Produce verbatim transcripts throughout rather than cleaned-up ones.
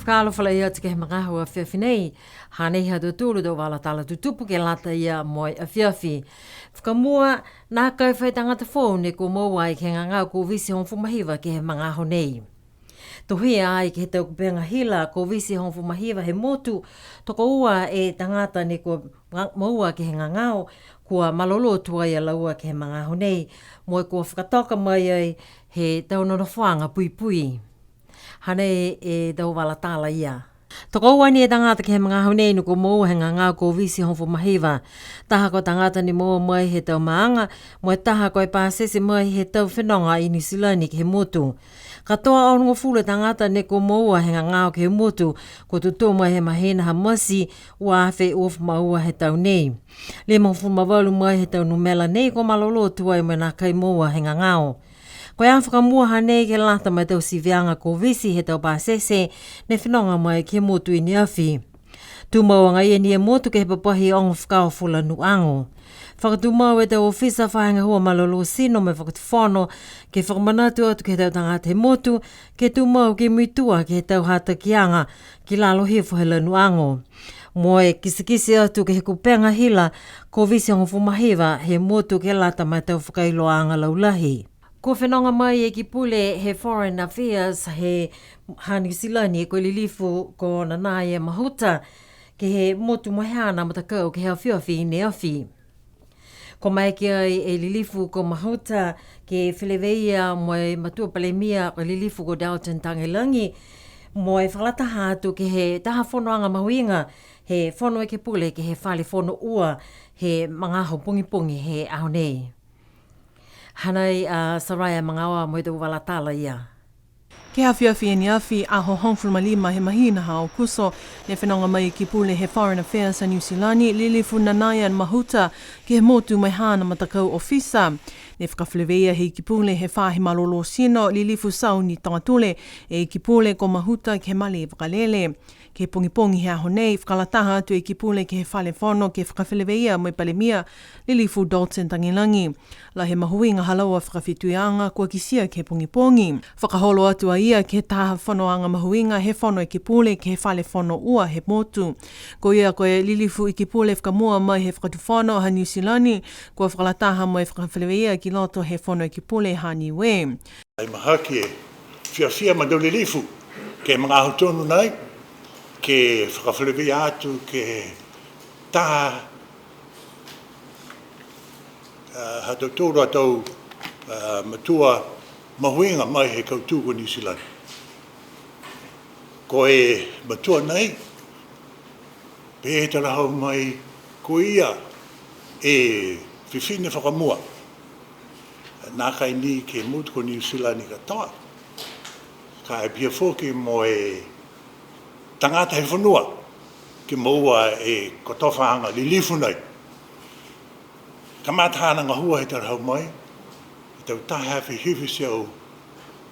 Fakaalofa lahi atu ke he magaaho afiafi nei. Hanei ha tautolu tau vala tala tutupu ke lata ia mo e afiafi. Fakamua, nākai fai tagata foou ne kua moua ai ke he gagao Koviti hogofulu ma hiva ke he magaaho nei. Tohia ai ke he tau kupega hila Koviti hogofulu ma hiva he motu, tokoua e tagata ne kua ga-, moua ke he gagao, kua malolō tuai a laua ke he magaaho nei, mo e kua fakatoka mai ai he tau nonofoaga puipui. Hanei e tau vala tala ia. Tokoua ni e tagata ke he magaaho nei ne kua moua he gagao Koviti hogofulu ma hiva. Taha ko e tagata ne moua mai he tau maaga, mo e taha ko e pasese mai he tau fenoga i Niu Silani ke he motu. Katoa onogofulu e tagata ne kua moua he gagao ke he motu, kua totō mai he mahina ha Mati, ua afe uafulu ma ua he tau nei. Limagofulu ma valu mai he tau numela nei kua malolō tuai mo e nākai moua he gagao. Ko e aho fakamua hanei ke lata mo e tau siviaga Koviti he tau pasese ne fenoga mai ke he motu i ne afi. Tumau agaia ni e motu ke he papahi ogo fakaofo lanu ago. Fakatumau e tau ofisa faahi gahua malolō tino mo e fakatufono, ke fakamanatu atu ke he tau tagata he motu, ke tumau ke muitua ke he tau hatakiaga ki lalo hifo he lanu ago. Mo e kitekite atu ke he kupega hila Koviti hogofulu ma hiva he motu ke lata mo e tau fakailoaaga laulahi. Kua fenoga mai e Ikipule he Foreign Affairs he ha Niu Silani, ko e Lilifu ko Nanaia Mahuta, ke he motu mo e haana matakau ke he afiafi i ne afi. Kua maeke ai e Lilifu ko Mahuta ke feleveia mo e Matua Palemia ko e Lilifu ko Dalton Tagelagi, mo e fakalataha atu ke he taha fonoaga mahuiga he Fono Ekepule ke he Fale Fono Ua he magaaho pogipogi he aho nei. Hanei a Saraia Magaoa mo e tau vala tala ia. Ke he afiafi i ne afi, aho hogofulu ma lima he mahina ha Aokuso, ne fenoga mai e Ikipule he Foreign Affairs a Niu Silani, Lilifu Nanaia Mahuta, ke he motu mo e haana matakau ofisa. Ne fakafeleveia he Ikipule he Faahi Malolō Tino, Lilifu Sauni Togatule, e Ikipule ko Mahuta ke he malē vakalele. Ke he pogipogi he aho nei, fakalataha atu e Ikipule ke he Fale Fono ke fakafeleveia mo e Palemia, Lilifu Dalton Tagelagi. Lahi e mahuiga ha laua fakafetuiaga kua kitia ke he pogipogi. Fakaholo atu a ia ke he taha fonoaga mahuiga he Fono Ekepule ke he Fale Fono Ua he motu. Ko ia ko e Lilifu Ikipule fakamua mai he Fakatufono ha Niu Silani, kua fakalataha mo e fakafeleveia ki loto he Fono Ekepule ha Niue. Ai mahaki e fiafia ma tau lilifu, ke he magaaho tonu nei, ke fakafeleveia atu ke he taha, a, ha tautolu a tau, a, matua mahuiga mai he kautū ko Niu Silani. Ko e matua nei, pehē e talahau mai, ko ia e fifine fakamua nākai ni ke he motu ko Niu Silani katoa. Ka e pihia foki mo e tagata he fonua, ke moua e kotofaaga lilifu nei. Kamata haana gahua he talahau mai, he tau taha e afe hiva e teau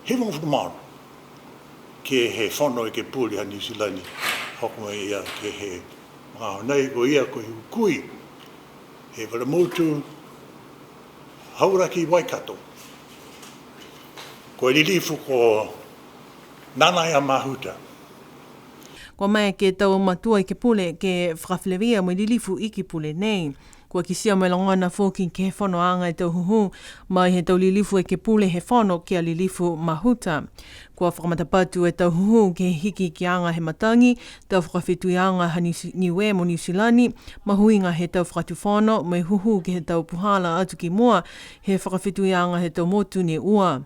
hivagofulu ma ono, ke he Fono Ekepule ha Niu Silani, hoko mai ia ke he magaaho nei, ko ia ko e hukui he Valemotu Hauraki Waikato, ko e lilifu ko Nanaia Mahuta. Kua maeke e tau matua Ikipule ke fakafeleveia mo e Lilifu Ikipule nei. Kua kitia mo e logona foki ke he fonoaga e tau hūhū mai he tau lilifu Ekepule he fono ki a Lilifu Mahuta. Kua fakamatapatu e tau hūhū ke he hikihikiaga he matagi, tau fakafetuiaga ha Niu Si-, Niue mo Niu Silani, mahuiga he tau fakatufono, mo e hūhū ke he tau puhala atu ki mua he fakafetuiaga he tau motu ne ua.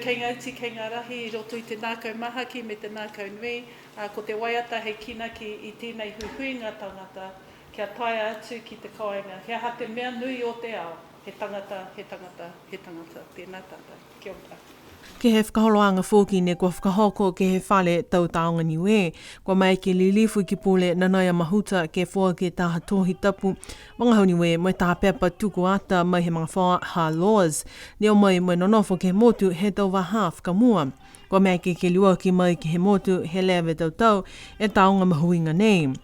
Kei ngā iti, kei ngā rahi i roto i te nākau mahaki me te nākau nui, ā, ko te waiata he kīnaki i tēnei huihuinga tagata, kia taea atu ki te kāinga, he aha te mea nui o te ao, he tangata, he tangata, he tangata, tēnā tātou. Kia ora. Ke he fakaholoaga foki ne kua fakahoko ke he fale tau tāoga Niue, kua maeke e Lilifu Ikipule Nanaia Mahuta ke foaki e taha tohi tapu vagahau Niue mo e taha pepa tuku ata mai he magafaoa ha Laws, ne o mai mo e nonofo ke he motu he tau vahā fakamua. Kua maeke ke liuaki mai ke he motu he leva e tau tau e tāoga mahuiga nei.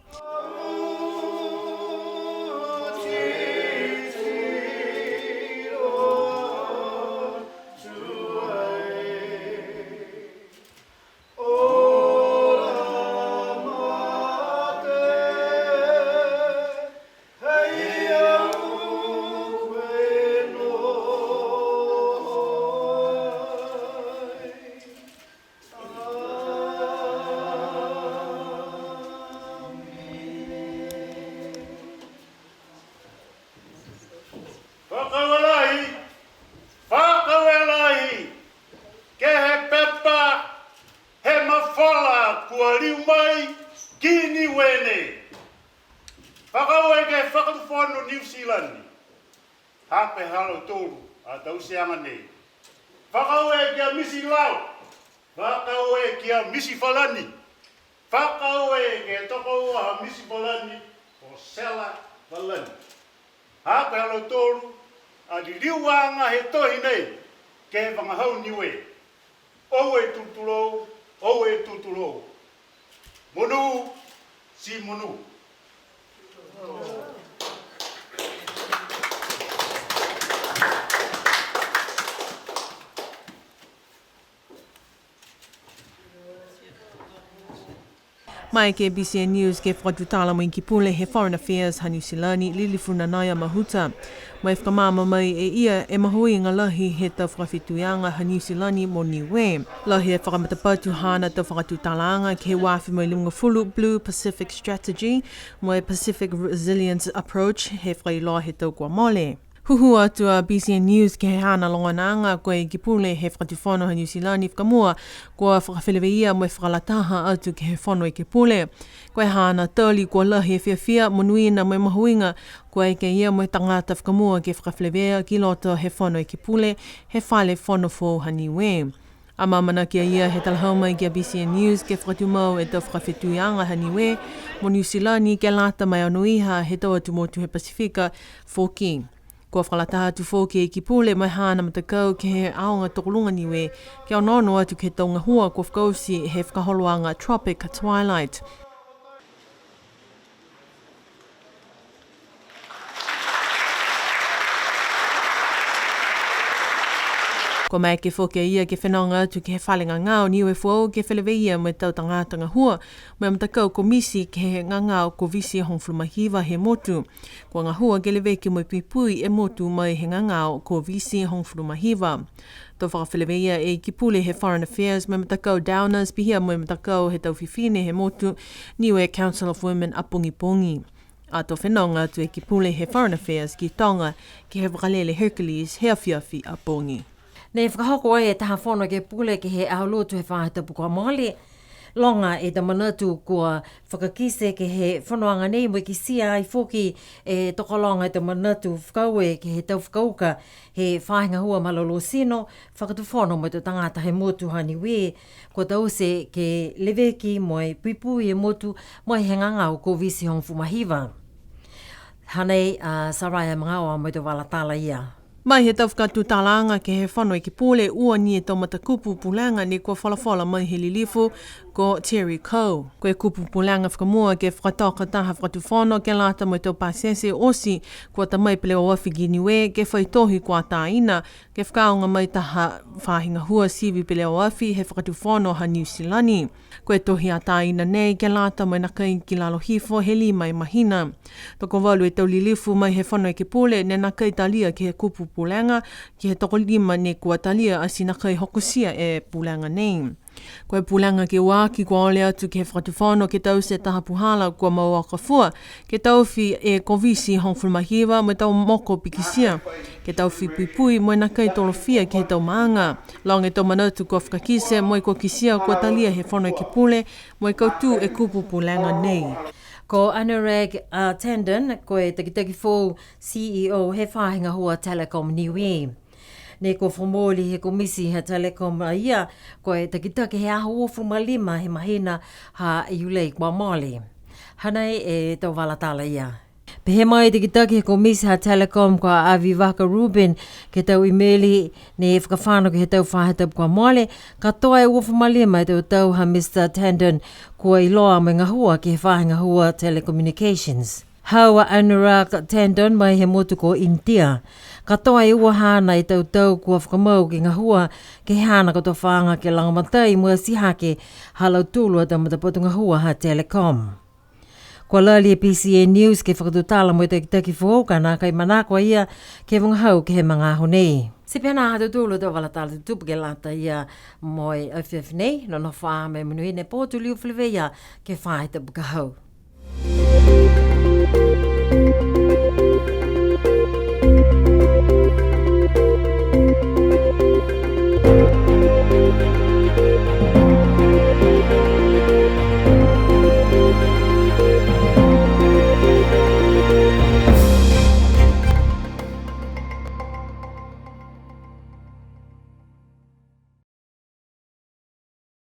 Fakaaue lahi, fakaaue lahi, ke he pepa, he mafola kua liu mai ki Niue nei. Fakaaue ke he Fakatufono Niu Silani. Ha ko e ha lautolu a tauteaga nei. Fakaaue ki a Misi Lau. Fakaaue ki a Misi Falani. Fakaaue ke he tokoua ha Misi Falani, ko Sela Falani. Ha ko e ha lautolu a liliuaga he tohi nei ke he vagahau Niue. Oue tulou, oue tulou. Monū, ti monū. Maeke e BCN News ke fakatutala mo e Ikipule he Foreign Affairs ha Niu Silani, Lilifu Nanaia Mahuta. Mo e fakamaama mai e ia e mahuiga lahi he tau fakafetuiaga ha Niu Silani mo Niue. Lahi e fakamatapatu haana tau fakatutalaaga ke he ua afe mo e limagofulu Blue Pacific Strategy, mo e Pacific Resilience Approach he fakailoa he tau kua mole. Hūhū atu a BCN News ke he haana logonaaga ko e Ikipule he Fakatufono ha Niu Silani fakamua, kua fakafeleveia mo e fakalataha atu ke he Fono Ekepule. Ko e haana tali kua lahi e fiafia monuina mo e mahuiga, kua eke ia mo e tagata fakamua ke fakafeleveia ki loto he Fono Ekepule, he fale fono foou ha Niue. Amaamanaki a ia he talahau mai ki a BCN News ke fakatumau e tau fakafetuiaga ha Niue mo Niu Silani ke lata mo e anoiha he tau atu motu he Pasifika foki. Kua fakalataha atu foki e Ikipule mo e haana matakau ke he aoga tokoluga Niue, ke onoono atu ke he tau gahua kua fakaoti he fakaholoaga Tropic Twilight. Kua maeke foki a ia ke fenoga atu ke he fale gagao Niue Foou ke feleveia mo e tau tagata gahua mo e matakau komiti ke he gagao Koviti hogofulu ma hiva he motu. Kua gahua ke leveki mo e puipui e motu mai he gagao Koviti hogofulu ma hiva. To fakafeleveia e Ikipule he Foreign Affairs mo e matakau Downers pihia mo e matakau he tau fifine he motu, Niue Council of Women a pogipogi. Ato fenoga atu e Ikipule he Foreign Affairs ki Toga ke he vakalele Hercules he afiafi a pogi. Ne fakahoko ai e taha Fono Ekepule ke he Aho Lotu he faahi tapu kua mole. Loga e tau manatu kua fakakite ke he fonoaga nei mo e kitia ai foki e tokologa e tau manatu fakaaue ke he tau fakauka he faahi gahua malolō tino, fakatufono mo e tau tagata he motu ha Niue, kua taute ke leveki mo e puipui e motu mai he gagao Koviti hogofulu ma hiva. Hanei a Saraia Magaoa mo e tau vala tala ia. Mai he tau fakatutalaaga ke he Fono Ekepule, ua ni e tau matakupu pulega ne kua folafola mai he lilifu ko Terry Coe. Ko e kupu pulega fakamua ke fakatoka taha fakatufono ke lata mo e tau pasese oti kua ta mai peleoafi ki Niue ke fai tohi kua atāina, ke fakaaoga mai taha faahi gahua sivi peleoafi he fakatufono ha Niu Silani. Ko e tohi atāina nei ke lata mo e nākai ki lalo hifo he lima e mahina. Tokovalu e tau lilifu mai he Fono Ekepule ne nākai talia ke he kupu pulega, ke he tokolima ne kua talia ati nākai hokotia e pulega nei. Ko e pulega ke ua aki kua ole atu ke he fakatufono ke taute taha puhala kua mau akafua, ke taofi e Koviti hogofulu ma hiva mo e tau moko pikitia, ke taofi puipui mo e nākai tolofia ke he tau maaga. Loga e tau manatu kua fakakite mo e kua kitia kua talia he Fono Ekepule mo e kautū e kupu pulega nei. Ko Anurag, a, Tandon, ko e takitaki foou C E O he faahi gahua Telecom Niue. Ne kua fakamooli he komiti ha Telecom a ia, ko e takitaki he aho uafulu ma lima he mahina ha Iulai kua mole. Hanei e tau vala tala ia. Pehē mai e takitaki he komiti ha Telecom ko Avivaka Rubin, ke he tau imeli ne fakafano ke he tau faahi tapu kua mole, katoa e uafulu ma lima e tau tau ha Mr Tandon kua iloa mo e gahua ke he faahi gahua telecommunications. Hau a Anurag Tandon mai he motu ko India. Katoa e ua haana e tau tau kua fakamau ke gahua ke he haana kotofaaga ke lagomatai mo e ati hake ha lautolu a tau matapatu gahua ha Telecom. Kua lali e B C N News ke fakatutala mo e takitaki foou ka nākai manako a ia ke vagahau ke he magaaho nei. Ti pihia ha tautolu a tau vala tala tutupu ke lata ia mo e afiafi nei, nonofo ā mo e monuina e pō, to liu feleveia ke he faahi tapu ka hau.